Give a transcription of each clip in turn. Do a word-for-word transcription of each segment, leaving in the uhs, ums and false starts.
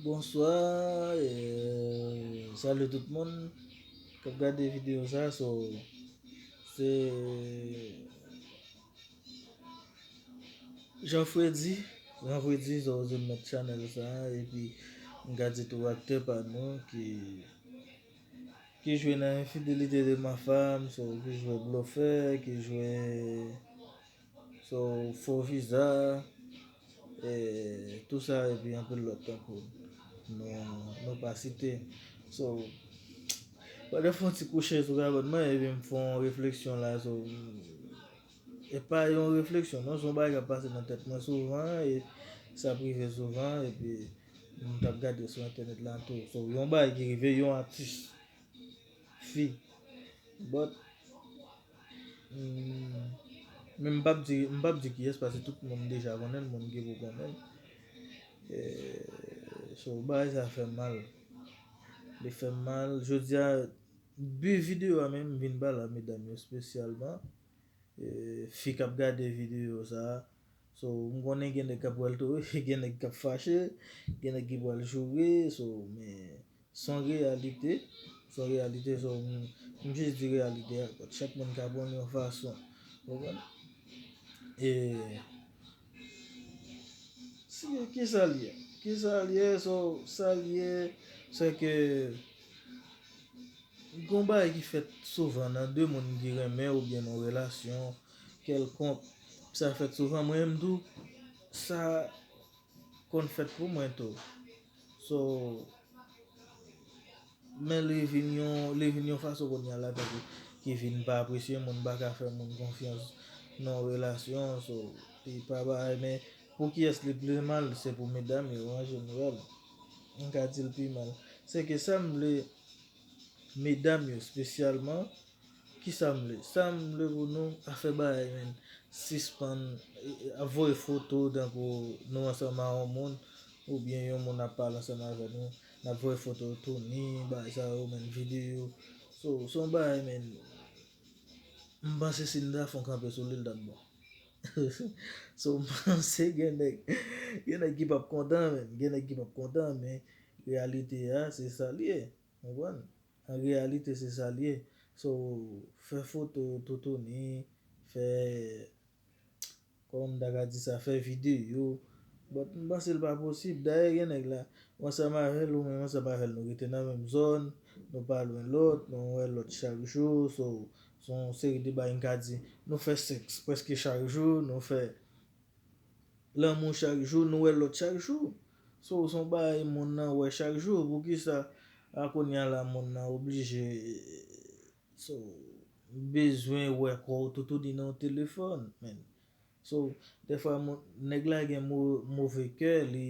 Bonswa, e, salut tout moun k ap gade videyo sa. So, se Jan Fredi, Jan Fredi, so, se mèt chanèl sa, epi m ka di tou aktè pa nou ki, ki jwe nan Infidelite de ma femme, so, ki jwe blofè, ki jwe So, fo viza, e, tou sa, epi anpil lòt tankou nou, nou pa site. So, pandan fè yon ti kouche sou kapòt mwen, epi m fè yon refleksyon la, so, e pa yon refleksyon, non, se yon bagay k ap pase nan tèt mwen souvan, e sa ap rive souvan, epi m t ap gade sou entènèt la tou. So, yon bagay ki rive yon atis fi. But, mm, men m p ap di, m p ap di kiyès, paske tout moun deja konnen l, moun ki pou konnen l. E, so, bagay sa fè m mal. Li fè m mal. Jodi a, bi videyo a menm, m vin pale a medam yo espesyalman. E, fi k ap gade videyo sa a. So, m konnen gen nèg k ap wè l tou, gen nèg k ap fache, gen nèg ki pral joure, so, men, se yon reyalite, se yon reyalite, so, m, m jis di reyalite a, but chak moun ka pran l yon fason, ou konprann? E, si, kisa l ye? Kisa l ye? So, sa l ye, se ke, gon bagay ki fèt souvan nan de moun ki renmen oubyen nan yon relasyon kèlkonk, sa fèt souvan, mwen menm tou, sa konn fèt pou mwen tou. So, men li vin yon, li vin yon fason kounye a la tankou ki vin pa apresye moun, pa ka fè moun konfyans nan yon relasyon, so, li pa bay, men pou kiyès li pi mal, se pou medam yo an jeneral. M ka di l pi mal. Se ke sa m vle, medam yo espesyalman, kisa m vle? Sa m vle pou nou, afè bagay, men, sispann, e, e, ap voye foto tankou nou ansanm a yon moun, oubyen yon moun ap pale ansanm avè nou, n ap voye foto Tony, bagay sa yo, men, videyo. So, se yon bagay, men, m panse si n ta fè yon kanpe sou li, l t ap bon. So, m panse gen nèg, gen nèg ki p ap kontan, men, gen nèg ki p ap kontan, men reyalite a, se sa l ye. Konprann? An reyalite, se sa l ye. So, fè foto toutouni, fè, kòman m ta ka di sa, fè videyo. But m panse l pa posib. Dayè, gen nèg la, ou ansanm avè l, ou menm ansanm avè l, nou rete nan menm zòn, nou pa lwen lòt, nou wè lòt chak jou. So, se yon seri de bagay m ka di. Nou fè sèks prèske chak jou, nou fè lanmou chak jou, nou wè lòt chak jou. So, se yon bagay moun nan wè chak jou. Poukisa, a kounye a la, moun nan oblije, so, bezwen wè kò w toutouni nan yon telefòn, men. So, dèfwa, moun, nèg la gen mo-, move kè, li,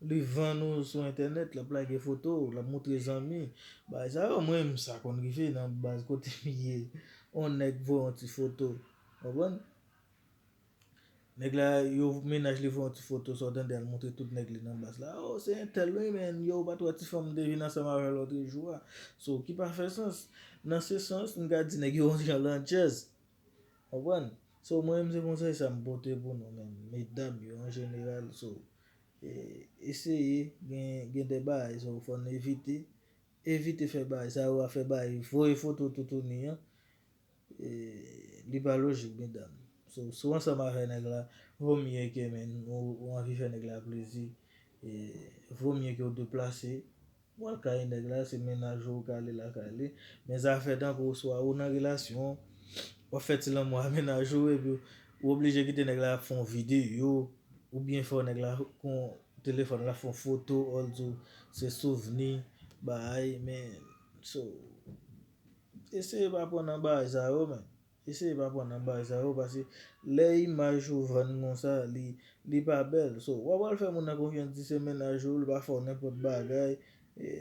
li vann ou sou entènèt, l ap lage foto w, l ap montre zanmi. Bagay sa yo, mwen menm, sa konn rive nan baz kote m ye. On nèg voye yon ti foto. Konprann? Nèg la, yo mennaj li voye yon ti foto, sa w tande al montre tout nèg li nan baz la. Oh, se entèl wi, men yo, ou pa t wè ti fanm m te vin ansanm avè l lòtrejou a. So, ki pa fè sans. Nan se sans, m ka di nèg yo yon jan landjèz. Konprann? So, mwen menm, se konsèy sa m pote pou nou menm, medam yo an jeneral. So, e, eseye, gen, gen de bagay, so, fò n evite. Evite fè bagay sa yo, a fè bagay, voye foto toutouni an. E, li pa lojik, medam. So, si w ansanm avè nèg la, vo mye ke, men, ou, ou anvi fè nèg la plezi, e, vo mye ke w deplase, w al kay nèg la, se mennaj ou, ou ka ale lakay li. Men zafè tankou swa ou nan relasyon, w ap fè ti lanmou a mennaj ou, epi w oblije kite nèg la ap fè yon videyo, oubyen fè nèg la kon telefòn la fè yon foto, all di w se souvni, bagay, men, so, eseye pa pran nan bagay sa yo, men. Eseye pa pran nan bagay sa yo, paske lè imaj ou vann konsa, li, li pa bèl. So, w ap al fè moun nan konfyans, di se mennaj ou, li pa fè w nenpòt bagay. E,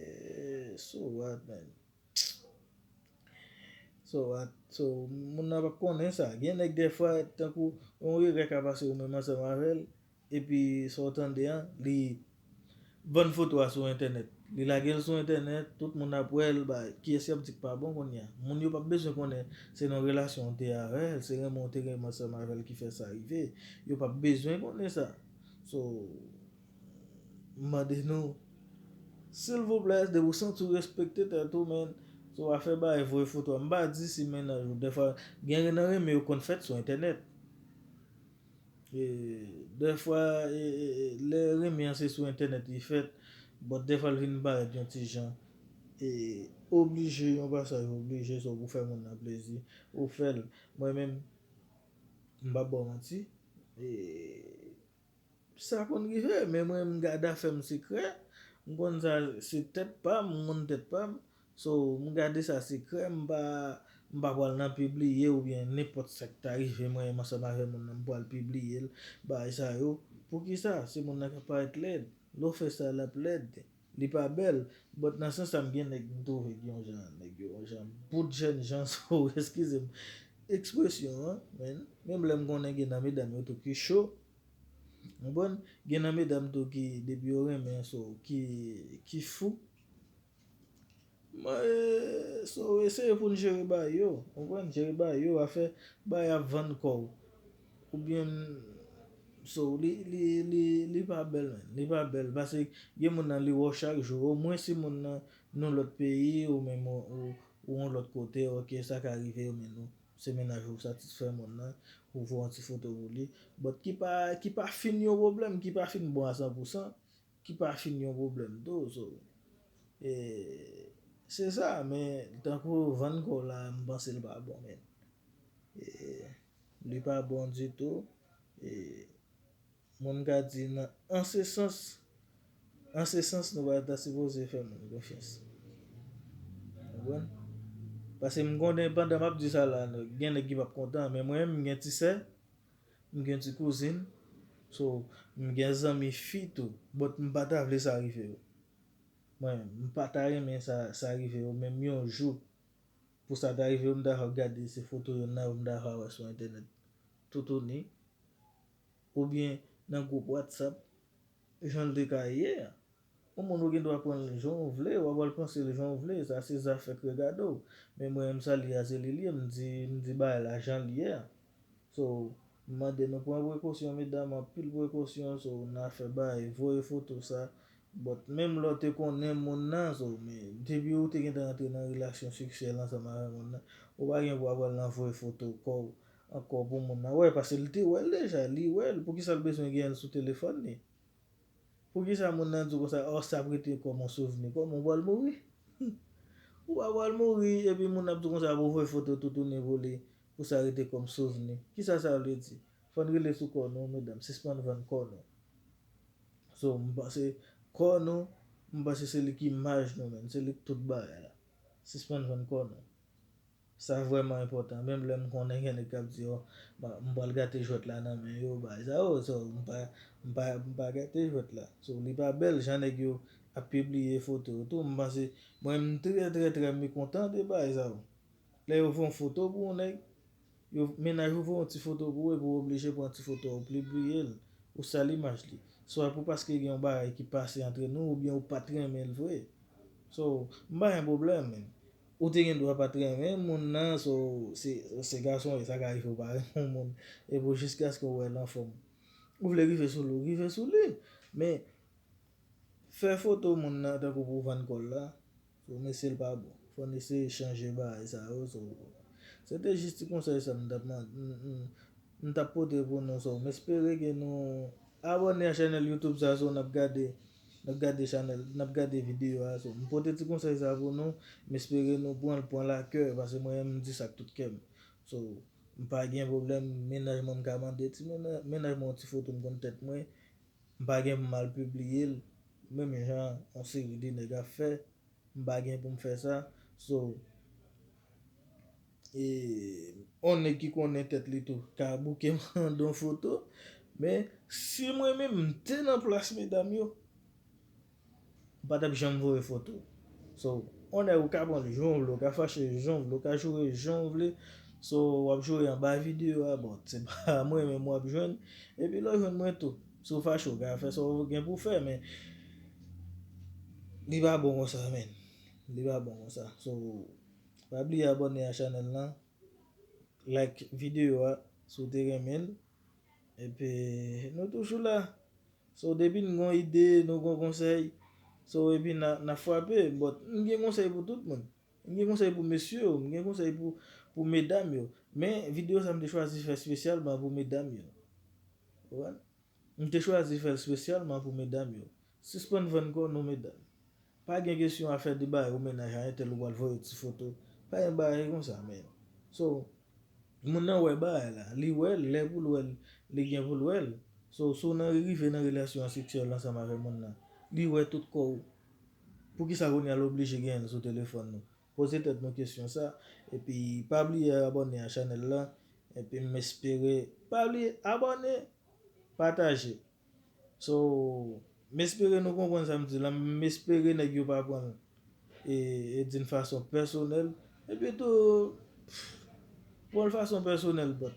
so what, man? So what? So, moun nan p ap konnen sa. Gen nèg dèfwa, tankou, yon regrè ka pase ou menm ansanm avè l, epi sa w tande an, li vann foto a sou entènèt. Li lage l sou entènèt, tout moun ap wè l, ba, kiyès y ap di k pa bon kounye a? Moun yo p ap bezwen konnen se nan relasyon w te avè l, se renmen w te renmen ansanm avè l ki fè sa rive. Yo p ap bezwen konnen sa. So, m mande nou, Silvouplè, depi w santi w respekte tèt ou, men, si w pa fè bagay, voye foto a. M pa di si mennaj ou, dèfwa, gen nan renmen yo konn fèt sou entènèt. E, dèfwa, e, e, e, lè renmen an se sou entènèt li fèt, but dèfwa l vin parèt yon ti jan, e, oblije, yon pasaj oblije, so pou fè moun nan plezi, ou fè l. Mwen menm, m p ap ba w manti, e, sa konn rive, men mwen m gade afè m sekrè, m konn sa se tèt pa m, m konn tèt pa m, so m gade sa sekrè, m pa, m pa pral nan pibliye oubyen nenpòt sa k ta rive mwen menm ansanm avè moun nan, m pral pibliye l, bagay sa yo. Poukisa? Se moun nan k ap parèt lèd. Lè w fè sa, l ap lèd. Li pa bèl. But nan sans sa, m gen nèg m twouve ki yon jan, nèg yo yon jan, bout jèn jan, so, eskize m ekspresyon an, men, menm lè m konnen gen nan medam yo tou ki cho, w konprann? Gen nan medam tou ki, depi yo renmen, so, ki, ki fou. Mwen, so, eseye pou n jere bagay yo, w konprann? Jere bagay yo, afè, bagay ap vann kò w. Oubyen, so, li, li, li, li pa bèl, men. Li pa bèl. Paske gen moun nan, li wè w chak jou. Omwen si moun nan, nan lòt peyi, ou menm, ou, ou, ou yon lòt kote, ok, sa ka rive, men nou, se mennaj ou satisfè moun nan, ou voye yon ti foto pou li. But ki pa, ki pa fin yon pwoblèm, ki pa fin bon a san pou san, ki pa fin yon pwoblèm tou, so, e, se sa, men tankou vann kò w la, m panse l pa bon, men. E, li pa bon ditou, e, mwen m ka di nan, an se sans, an se sans, nou pa ta sipoze fè moun konfyans. Ou konprann? Paske m konnen pandan m ap di sa la, gen nèg ki p ap kontan, men mwen menm, m gen ti sè, m gen ti kouzin, so, m gen zanmi fi tou, but m pa ta vle sa rive yo. Mwen, m pa ta renmen sa, sa rive yo, menm yon jou. Pou sa ta rive yo, m ta fè gade se foto yo nan, m ta fè wè sou entènèt toutouni. Oubyen nan gwoup WhatsApp, jan l te ka ye a. Yon moun ou gen dwa pran l jan w vle, w ap al panse l jan w vle, sa se zafè k regade w. Men mwen menm sa li a se li li ye, m di, m di bagay la jan l ye a. So, m mande nou pran prekosyon, medam, anpil prekosyon, so, nan afè bagay, voye foto sa. But, menm lè w te konnen moun nan, so, men, depi ou te gentan rantre nan relasyon seksyèl ansanm avè moun nan, ou pa gen pou ap al nan voye foto kò w ankò pou moun nan wè, paske li te wè l deja, li wè l, poukisa l bezwen gen l sou telefòn li? Poukisa moun nan di w konsa, oh, sa ap rete kòm yon souvni? Kòman, ou pral mouri? Ou pa pral mouri, epi moun nan ap di w konsa pou voye foto toutouni pou li, pou sa rete kòm souvni. Kisa sa vle di? Fò n rele sou kò nou, medam, sispann vann kò nou. So, m panse kò nou, m panse se li ki imaj nou menm, se li k tout bagay la. Sispann vann kò nou. Sa vrèman enpòtan. Menm lè m konnen gen nèg k ap di, oh, m pral gate jwèt la nan men yo, bagay sa yo, so, m pa, m pa, m pa gate jwèt la. So, li pa bèl, jan nèg yo ap pibliye foto yo tou, m panse, mwen, m trè, trè, trè mekontan de bagay sa yo. Lè yo voye yon foto pou yon nèg, yo, mennaj ou voye yon ti foto pou ou, epi w oblije pran ti foto a, ou pibliye l, ou sal imaj li. Swa pou paske gen yon bagay ki pase antre nou, oubyen ou pa t renmen l vre. So, m pa gen pwoblèm, men. Ou te gen dwa pa t renmen moun nan, so, se, se gason, e sa ka rive ou pa renmen yon moun. Epi jiskaske w wè l anfòm. Ou vle rive sou li, ou rive sou li. Men, fè foto moun nan tankou pou vann kò l la, so, mesye, l pa bon. Fò n eseye chanje bagay sa yo, so, se te jis ti konsèy sa m t ap man-, m, m, m t ap pote pou nou, so, m espere ke nou abòne a chanèl YouTube sa, so, n ap gade, n ap gade chanèl, n ap gade videyo a, so, m pote ti konsèy sa pou nou, m espere nou pran l, pran l a kè, paske mwen, m di sa ak tout kè m. So, m pa gen pwoblèm, mennaj mwen, m ka mande ti mennaj, mennaj mwen yon ti foto m konn tèt mwen, m pa gen pou m al pibliye l, menm jan yon seri de nèg ap fè, m pa gen pou m fè sa. So, e, yon nèg ki konnen tèt li tou ka bouke m mande yon foto, men si mwen menm m te nan plas medam yo, m pa t ap janm voye foto. So, yon nèg ou ka pran l jan w vle, ou ka fache jan w vle, ou ka joure jan w vle. So, w ap joure anba videyo a, bon, se pa mwen menm w ap jwenn. Epi lè w jwenn mwen tou, si w fache, w ka fè sa w gen pou w fè, men li pa bon konsa, men. Li pa bon konsa. So, pa bliye abòne a chanèl lan, like videyo a, si w te renmen l. Epi, nou toujou la. So, depi n gon ide, nou gon konsèy, So, epi n a, n a frape, but m gen konsèy pou tout moun. M gen konsèy pou mesye yo, m gen konsèy pou, pou medam yo. Men, videyo sa m te chwazi fè espesyalman pou medam yo. Ou konprann? M te chwazi fè l espesyalman pou medam yo. Sispann vann kò nou, medam. Pa gen kesyon afè de bagay ou mennaj a entèl ou pral voye ti foto. Pa gen bagay konsa, men. So, moun nan wè bagay la. Li wè l, lè pou l wè l, li gen pou l wè l. So, si w nan rive nan relasyon seksyèl ansanm avè moun nan, li wè tout kò w. Poukisa kounye a l oblije genyen l sou telefòn nou? Poze tèt nou kesyon sa. Epi, pa bliye abòne a chanèl la. Epi, m espere, pa bliye abòne, pataje. So, m espere nou konprann sa m di la. M espere nèg yo pa pran l e, e d'une façon personnelle. Epi tou, pran l fason pèsonèl, but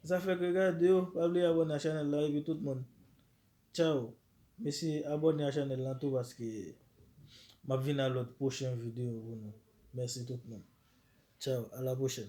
zafè k regade yo, pa bliye abòne a chanèl la, epi tout moun. Tchao. Mesi, abòne a chanèl la tou, paske m ap vin a lòt pwochen videyo pou nou. Mèsi tout moun. Tchao, a la pwochèn.